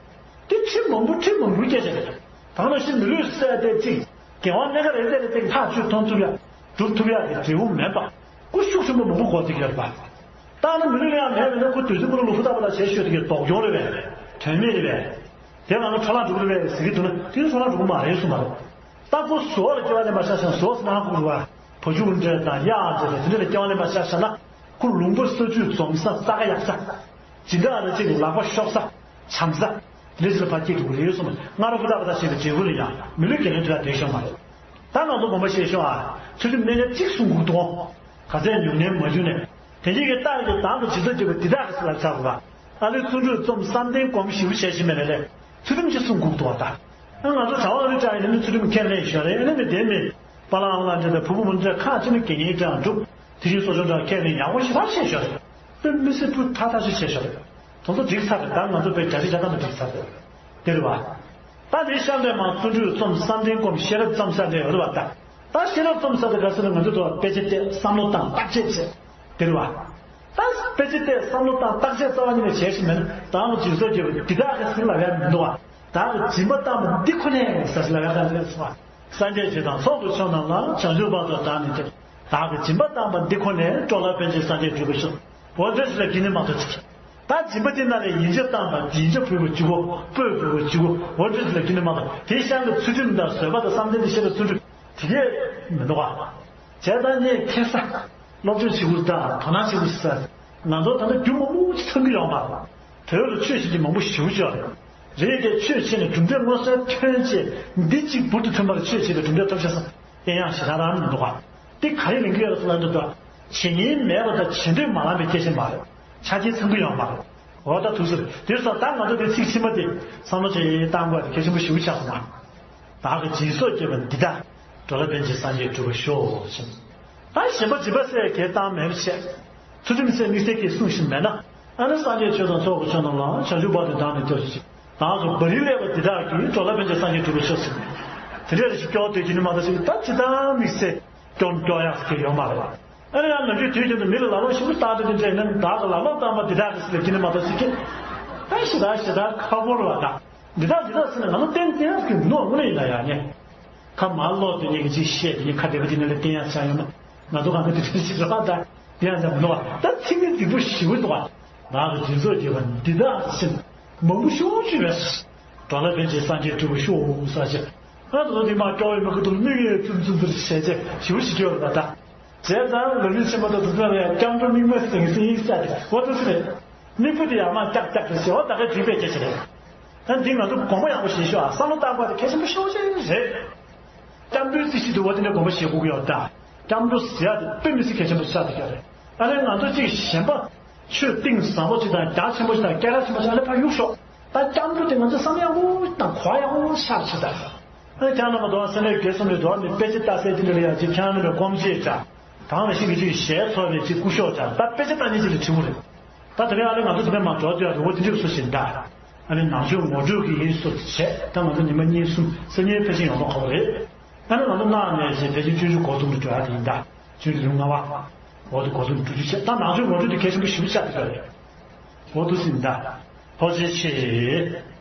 དེ་ཁྲི་མང་པོ་ཁྲི་མང་པོའི་སྐད་ཆ་རེད། ད་ནང་བཞིན་མི་ལུས་ཟེར་ཡ་དེ་གཅིག་རྒྱལ་བ་གནས་ཁ་རེ་རེ་རེ་དེ་ཐག་གཅོད་གཏོང་ཐུབ་ཡག་སྒྲུབ་ཐུབ་ཡག་གི་འབྲས་བུ་མེད་པ། སྐུ་ཤུགས་ཆེན་པོ་མང་པོ་དགོས་ཀྱི་ཡོད་པ། ད་ནི་མི་ལུས་ལ་ཡང་མེད་པས་ན་ཁོ་དུས་ཚོད་ཁོ་ལ་ལུ་ཕུ་ཐག་པ་ལ་བྱེད་ཤོད་དེ་གི་ལྡོག་གྱོང་རེད་པས། དོན་མེད་རེད་པས། དེ་ང་ལ་འཕྲོ་བརླག་འགྲོ་གི་རེད་པས་ཟེར་གྱི་འདུག་ན་དེ་འཕྲོ་བརླག་འགྲོ་གི་མ་རེད་གསུངས་པ་རེད། ད་ཁོ་ཟོག་ལ་སྐྱེ་བ་ལེན་པར་ཤ་ཞེན་ཟོག་ཟེར་ན་ཁོ་རུ་བ་བ་ཕྱུགས་འདྲ་དང་གཡག་འདྲ་དང་དེ་འདྲ་ལ་སྐྱེ་བ་ལེན་པར་ཤ་ཞེན་ན་ཁོ་ལུང་པ་ས་ཆུ་འཛོམས་ས་ས་ག་ཡག་ས། སྦྱིན་བདག་ལ་གཅིག་གི་ལག་པ་ཤོག་ས། བྱམས་ས། དེ་འདྲ་ཞིག་ལ་ཕར་སྐྱེས་འགྲོ་གི་རེད་གསུངས་པ་སྔ་རོ་ཕུ་ཐག་པ་ཐག་བྱས་པའི་འབྲས་བུ་ལ་ཡང་མི་ལུས་འགན་ལེན་ཐུབ་ཡག་དེ་ཤོད་མ་རེད། ད་ང་ཚོ་དགོངས་པ་བཞེས་ཤོག་ཨ། ཚུལ་ཁྲིམས་གནས་ལྔ་གཅིག་སྲུང་དགོས་འདུག་ག་ཚད་ཉུང་ནས་མ་བྱུང་ནས། དེ་ཉིད་ཀྱི་རྟགས་ཀྱི་དང་དུ་ཇི་ལྟར་བྱེད་པ་འདི་དག་གི་ཟེར་ལ་ཚར་བ། ཨ་ལུས་བརྩོན་འགྲུས་རྩོམ་བསམ་གཏན་སྒོམ་ཞེས་པ་བྱས་ཤིང་མེད་ལ་ལས། ཚུལ་ཁྲིམས་ཀྱིས་སྲུང་དགོས་འདུག་བ་ད། ཨ་ང་ཚོ་གྲྭ་བ་ཨ་ལུས་ཀྱང་ཡིན་ན་ཚུལ་ཁྲིམས་ཁས་ལེན་ཞོར་རེ་ཨ་ནི་མི་བདེན་མི། པ་ལང་ལ་འདྲ་དང་བུ་བུ་མོ་འདྲ་ཁག་ཅིག་ནི་དགེ་བསྙེན་ཀྱང་སྒྲུབ། དེ་བཞིན་གསོ་སྦྱོང་འདྲ་ཁས་ལེན་ཡག་པོ་ཞེ་དྲག་བྱས་ཞོར་རེ། དཔེ་མི་སྲིད་སྤུས་དག་ཐག་ཆོད་བྱས་ཞོར་རེ། དོན་དུ་འགྲིག་ཚར་རེ་ད་ང་ཚོ་དཔེ་བརྒྱ་ཆ་བརྒྱ་ཐམ་པ་འགྲིག་ཚར་རེ། དེ་རེད་བ། ད་དེའི་ཤར་ལས་མར་བརྩོན་འགྲུས་རྩོམ་བསམ་གཏན་སྒོམ་ཤེས་རབ་བརྩམ་ས་འདྲ་ཡོད་རེད་བ་ད། ད་ཤེས་རབ་རྩོམ་ས་དེ་ག་ཚོད་ལ་ང་ཚོ་དུ་དཔེ་ཆ་བལྟས་བསམ་བློ་བཏང་བརྟག་དཔྱད་བྱས། དེ་རེད་བ། ད་དཔེ་ཆ་བལྟས་བསམ་བློ་བཏང་བརྟག་དཔྱད་རྩ་བ་ཉིད་ནས་བྱས་ཤིག་མེད་ན་ད་ང་སྦྱིན་སོགས་རྒྱབ་པའི་འདི་དག་གི་ཟིན་ལ་ཡ་མི་འདུག་བ། བདག་གི་སྦྱིན་པ་བཏང་བ་འདི་ཁོ་ནས་ཟ་ཞིག་ལ་ཡ་ག་ཚོད་སོང་བ། སངས་རྒྱས་ཆོས་དང་ཚོགས་ཀྱི་མཆོག་རྣམས་ལ། བྱང་ཆུབ་བར་དུ་བདག་ནི་སྟེར། བདག་གི་སྦྱིན་པ་བཏང་བ་འདི་ཁོ་ནས། འགྲོ་ལ་ཕན་ཕྱིར་སངས་རྒྱས་འགྲུབ་པར་ཤོག་འོ་འདྲ་ཞིག་ལ་གི་ནི་མ་གཏོགས་ཅི། ད་སྦྱིན་པ་དེ་ན་ལས་ཡིན་ཆ་བཏང་བ་ཡིན་ཆ་ཕུལ་བ་བཅུ་གོ་སྤོས་ཕུལ་བ་བཅུ་གོ་འོ་འདྲ་ཞིག་ལ་གི་ནི་མ་གཏོགས་དེའི་ཤང་གི་ཚུལ་ཁྲིམས་དང་བཟོད་པ་དང་བསམ་གཏན་དང་ཤེས་རབ་བརྩོན་འགྲུས་དེ་གས་མི་འདུག་ག་བྱས་ཙང་ངས་ཁེ་ས། སློབ་སྦྱོང་བྱེད་དགོས་དང་དོ་སྣང་བྱེད་དགོས་ཟེར། ང་ཚོ་ད་ལྟ་རྒྱུ་མང་པོ་ཅིག་ཚང་གི་ཡོང་བ། བོད་ལ་ཆོས་བྱེད་ཀྱི་མང་པོ་ཞེ་པོ་ཅིག་ཡོད་རེད། རེད་དེ་ཆོས་བྱེད་ནས་གྲུབ་འབྲས་མངོན་གསལ་ཐོན་རྗེས་འདི་གཅིག་འབུར་དུ་ཐོན་པར་ཆོས་བྱེད་པའི་གྲུབ་འབྲས་ཐོབ་ཤག་བསམ་བསྟན་ཡག་ཞེ་དྲག་རང་མི་འདུག་ག་དེ་ག་རེ་ལེན་གྱི་ཡོད་རེད་ཟེར་ན་འདི་ལྟ། བྱེད་ཉེས་མེད་པ་དང་བྱེད་འདོད་མ་ལངས་པའི་སྐད་ཆ་མ་རེད། ཆ་རྐྱེན་ཚང་གི་ཡོད་མ་རེད། འོ་ད་ཐུགས་ཟེར་དེ་སོགས་ད་ང་ཚོ་དེ་ཚིག་ཕྱི་མ་དེ་བསམ་བློ་ཅིག་བཏང་དགོས་དེ་གལ་ཆེན་པོ་ཞེ་པོ་ཆགས་སོང་ང་། བདག་གི་སྦྱིན་སོགས་བགྱིས་པ་འདི་དག་འགྲོ་ལ་ཕན་ཕྱིར་སངས་རྒྱས་འགྲུབ་པར་ཤོག་ཅེས། ད་གཞན་པ་སྦྱིན་པ་སེལ་གྱི་བཏང་མེད་པ་བྱས། ཚུལ་ཁྲིམས་སེལ་དམིགས་བསལ་གྱིས་བསྲུང་བཞིན་མེད་ན། ཨ་ནི་སངས་རྒྱས་ཆོས་དང་ཚོགས་ཀྱི་མཆོག་རྣམས་ལ། བྱང་ཆུབ་བར་དུ་བདག་ནི་སྟེར་ཞེས། བདག་གི་བ་རི་ལས་པ་འདི་དག་གིས། འགྲོ་ལ་ཕན་ཕྱིར་སངས་རྒྱས་འགྲུབ་པར་ཤོག་ཟེར། དེ་འདྲ་རེ་ཞིག་སྐྱོར་སྡོད་ཀྱི་ནི་མ་གཏོགས་ཅིག་ད་ཇི་ལྟར་དམིགས་བསལ་སྐྱོར་སྐྱོར་ཡག་ཟེར་གྱི་ཡོད་མ་རེད། ཨ་ནི་ཡང་ནམ་རྒྱུན་དུས་རྒྱུན་དུ་མི་ལ་ལ་ལོ་ཞིབ་པོ་བཏང་སྟེ་དེ་འདྲ་ཡིན་ན་བདག་གི་ལ་ལོ་བཏང་བ་འདི་དག་གིས་ཟེར་གྱི་ནི་མ་གཏོགས་ཅིག་གི་ད་ཞེ་དྲག་ཞེ་དྲག་ཁག་པོ་རེད་བ་ད། འདི་དག་འདི་དག་ཟེར་ནས་ང་ཚོ་གཏན་གཏན་གྱི་མི་འདུག་དངོས་གནས་ཡིན་ན་ཡང་ནས། ཁ་མ་ལོག་དེ་ཉིད་ཀྱི་ཅིག་བཤད་དེ་ཉིད་ཁ་བདེ་པོ་དེ་ནས་ལ་བསྟན་ཡག་ཆ་ཡོད་མ། ང་ཚོ་གང་ག་དེ་འདྲ་ཞིག་རེད་པ་ད། དེ་ཡང་ཡང་མི་འདུག་བ། ད་ཚིག་ངན་རྫིག་པོ་ཞེ་པོ་འདུག་བ། བདག་གི་སྦྱིན་སོགས་བགྱིས་པ་འདི་དག་ཟེར། མང་པོ་ཞེ་པོ་ཅིག་རེད། འགྲོ་ལ་ཕན་ཕྱིར་སངས་རྒྱས་འགྲུབ་པར་ཤོག་ཟེར་ཞེས། ང་ཚོ་དེ་མ་སྐྱོ་བའི་མི་ཁུ་ཐུར་མིག་ཡོད་ཙུམ་ཙུམ་ཙུར་བྱས་རྗེས་ཞེ་པོ་ཞིག་སྐྱོ་བ་ད། བྱས་ཙང་ལ་ལུས་ཆེན་པོ་དང་དུ་ཚོད་ལ་ཡང་སྐྱབས་འགྲོ་དམིགས་མེད་ཟིང་ཟིང་ཡིག་ས་དེ་འོ་དུ་ཚོད་རེད། མིག་སྤུ་དེ་ཡར་མར་ཀྱག་ཀྱག་རེད་ཟེར་བ་ད་གའི་དྲིས་པའི་སྐད་ཆ་རེད། ད་འདི་ང་ཚོ་དགོངས་པ་ཡག་པོ་བཞེས་ཤོག་ཨ། བསམ་བློ་བཏང་དགོས་དེ་གལ་ཆེན་པོ་ཤོག་ཅིག་རེད། སྐྱབས་འགྲོའི་རྩིས་གཞི་དུ་བ་དེ་འདྲ་དགོངས་པ་བཞེས་དགོས་ཀྱི་ཡོད་ད། སྐྱབས་འགྲོ་ཟེར་ཡ་དེ་དཔེ་མི་སྲིད་གལ་ཆེན་པོ་ཆགས་བསྡད་ཀྱི་རེད། ཨ་ནི་ང་ཚོ་གཅིག་གཞན་པ་ཆོས་གཏིང་ཟབ་པོ་ཅིག་དང་རྒྱ་ཆེན་པོ་ཅིག་དང་སྐད་གྲགས་ཆེན་པོ་ཅིག་ཨ་ནི་ཕར་གཡུག་ཤོག་ད་སྐྱབས་འགྲོ་དེ་ང་ཚོ་བསམ་ཡག་པོ་དང་གོ་བ་ཡག་པོ་ཤར་ཆེ་ད། ཨ་ནི་ཁྱེད་རང་རྣམ་པ་དུ་བ་སེམས་ལས་དགེ་གསུམ་ལས་དུ་བ་མི་དཔེ་ཆ་ལྟ་སའི་དེ་འདྲ་ལ་ཡང་ཅིག་ཁྱེད་རང་མི་འདྲ་སྒོམ་ཆེ་ད། ད་ནང་བཞིན་གྱི་ཅིག་ཞལ་ཚོར་བའི་ཅིག་སྐུ་ཞོགས་ཅག་ད་དཔེ་ཆ་ལྟ་ཉིན་ཅིག་ལ་བྲིས་པོ་རེད། ད་དེ་རིང་ཨ་ནི་ང་ཚོ་དེ་ནས་མ་འགྲོ་དུས་ཨ་རི་བོ་དེ་འདྲ་སུ་ཞིག་འདྲ། ཨ་ནི་ནང་ཆོས་ངོ་སྤྲོད་ཀྱི་ཡིན་སུ་བྱས་ད་ང་ཚོ་ཉི་མ་གཉིས་གསུམ་སང་ཉིན་ཕལ་ཆེར་ཡོང་མ་ཁག་པོ་རེད། ཨ་ནི་ང་ཚོ་གནངས་ནས་བྱས་ཕལ་ཆེར་སྤྱོད་འཇུག་འགོ་རྩོམ་དུ་འགྲོ་ཡ་དེ་ཡིན་ད། སྤྱོད་འཇུག་ལེའུ་ལྔ་པ། འོ་དེ་འགོ་རྩོམ་དུ་འགྲོ་རྒྱུ་བྱས་ད་ནང་ཆོས་ངོ་སྤྲོད་དེ་གལ་ཆེན་པོ་ཞེ་པོ་ཆགས་ཀྱི་ཡོད་རེད། འོ་དུ་ཟིན་ད། ཕོ་ཆེ་ཆེ།